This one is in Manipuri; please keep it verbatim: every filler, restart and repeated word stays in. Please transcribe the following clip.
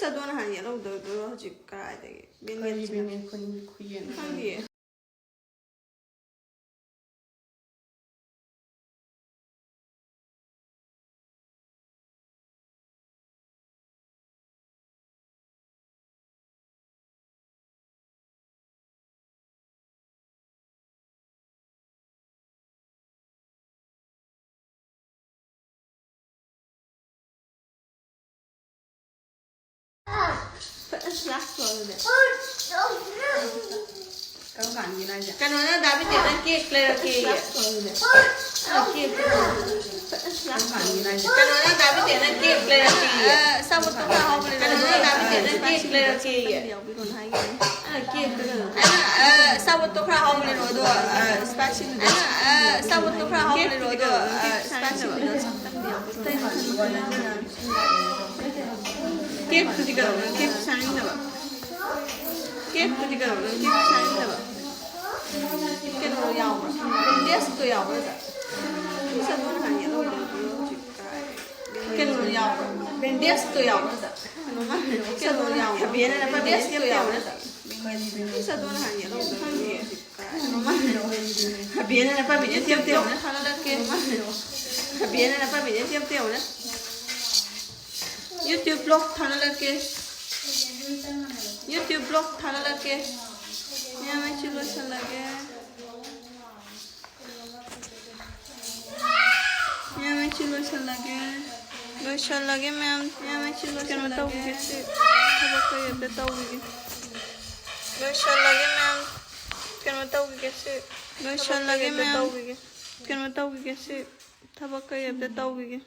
ꯑꯗꯣ ꯅꯍꯥꯟ ꯌꯦꯠꯍꯧꯗꯕꯗꯣ ꯍꯧꯖꯤꯛ ꯀꯗꯥꯏꯗꯒꯤ? ꯕꯦꯟ ꯀꯔꯤ ꯌꯦꯠꯁꯤꯅ? ꯕꯦꯟ ꯌꯦꯠ ꯈꯨꯟ-, ꯈꯨꯌꯦꯠꯅꯣ? ꯈꯪꯗꯤꯌꯦ꯫ ꯀꯔꯝ ꯀꯥꯟꯒꯤꯅꯣ ꯍꯥꯏꯁꯦ? ꯀꯩꯅꯣꯅ ꯗꯥ ꯕꯤꯇꯦꯟꯅ ꯀꯦꯛ ꯂꯩꯔꯛꯀꯦꯌꯦ꯫ ꯑꯥ, ꯀꯦꯛ꯫ ꯀꯔꯝ ꯀꯥꯟꯒꯤꯅꯣ ꯍꯥꯏꯁꯦ? ꯀꯩꯅꯣꯅ ꯗꯥ ꯕꯤꯇꯦꯟꯅ ꯀꯦꯛ ꯂꯩꯔꯛꯀꯦꯌꯦ꯫ ꯑꯥ, ꯑꯆꯥꯄꯣꯠꯇꯣ ꯈꯔ ꯍꯥꯎꯕ ꯂꯩꯔꯛꯑꯣ꯫ ꯀꯩꯅꯣꯅ ꯗꯥ ꯕꯤꯇꯦꯟꯅ ꯀꯦꯛ ꯂꯩꯔꯛꯀꯦꯌꯦ꯫ ꯑꯥ, ꯀꯦꯛ꯫ ꯑꯥ, ꯑꯆꯥꯄꯣꯠꯇꯣ ꯈꯔ ꯍꯥꯎꯕ ꯂꯩꯔꯛꯑꯣ, ꯑꯗꯣ, ꯑꯥ, spicy noodles꯫ ꯑꯥ, ꯑꯆꯥꯄꯣꯠꯇꯣ ꯈꯔ ꯍꯥꯎꯕ ꯂꯩꯔꯛꯑꯣ, ꯑꯗꯣ, ꯑꯥ, spicy noodles ꯑꯝꯇꯪ ꯄꯤꯔꯛꯑꯣ꯫ ꯀꯦꯛꯇꯨꯗꯤ ꯀꯩꯗꯧꯕ? ꯀꯦꯛ ꯆꯥꯅꯤꯡꯗꯕ? ꯀꯦꯛꯇꯨꯗꯤ ꯀꯩꯗꯧꯕ? ꯀꯦꯛ ꯆꯥꯅꯤꯡꯗꯕ? ꯀꯩꯅꯣ ꯌꯥꯎꯕ꯭ꯔꯥ? ꯕꯦꯟꯗꯦꯖꯇꯣ ꯌꯥꯎꯕ꯭ꯔꯥ, ꯁꯤꯗ? ꯁꯤꯗ ꯅꯍꯥꯟ ꯌꯦꯠꯍꯧꯕꯗꯣ ꯍꯧꯖꯤꯛ ꯀꯥꯏ? ꯀꯩꯅꯣ ꯌꯥꯎꯕ꯭ꯔꯥ? ꯕꯦꯟꯗꯦꯖꯇꯣ ꯌꯥꯎꯕ꯭ꯔꯥ, ꯁꯤꯗ? ꯀꯩꯅꯣ ꯌꯥꯎꯕ꯭ꯔꯥ? ꯕꯦꯟꯗꯦꯖꯇꯣ ꯌꯥꯎꯕ꯭ꯔꯥ, ꯁꯤꯗ? ꯁꯤꯗ ꯅꯍꯥꯟ ꯌꯦꯠꯍꯧꯕꯗꯣ ꯈꯪꯗꯤꯌꯦ꯫ ꯍꯕꯦꯅ ꯅꯄꯥꯝꯕꯤꯁꯦ ꯁꯦꯝ ꯇꯧꯅꯦ꯫ ꯊꯥꯒꯠꯂꯛꯀꯦ꯫ ꯍꯕꯦꯅ ꯅꯄꯥꯝꯕꯤꯁꯦ ꯁꯦꯝ ꯇꯧꯅꯦ꯫ YouTube vlog ꯊꯥꯒꯠꯂꯛꯀꯦ꯫ YouTube vlog ꯊꯥꯒꯠꯂꯛꯀꯦ꯫ ꯃꯌꯥꯝ, ꯑꯩꯁꯨ ꯂꯣꯏꯁꯜꯂꯒꯦ꯫ ꯃꯌꯥꯝ, ꯑꯩꯁꯨ ꯂꯣꯏꯁꯜꯂꯒꯦ꯫ ꯂꯣꯏꯁꯜꯂꯒꯦ, ꯃꯌꯥꯝ꯫ ꯃꯌꯥꯝ, ꯑꯩꯁꯨ ꯀꯩꯅꯣ ꯂꯣꯏꯁꯜꯂꯒꯦ꯫ ꯇꯧꯈꯤꯒꯦ ꯁꯤ꯫ ꯊꯕꯛ ꯀꯩ ꯑꯝꯇ ꯇꯧꯈꯤꯒꯦ꯫ ꯂꯣꯏꯁꯜꯂꯒꯦ, ꯃꯌꯥꯝ꯫ ꯀꯩꯅꯣ ꯇꯧꯈꯤꯒꯦ ꯁꯤ꯫ ꯂꯣꯏꯁꯜꯂꯒꯦ, ꯊꯕꯛ ꯀꯩ ꯑꯝꯇ ꯃꯌꯥꯝ꯫ ꯇꯧꯈꯤꯒꯦ꯫ ꯀꯩꯅꯣ ꯇꯧꯈꯤꯒꯦ ꯁꯤ꯫ ꯊꯕꯛ ꯀꯩ ꯑꯝꯇ ꯇꯧꯈꯤꯒꯦ꯫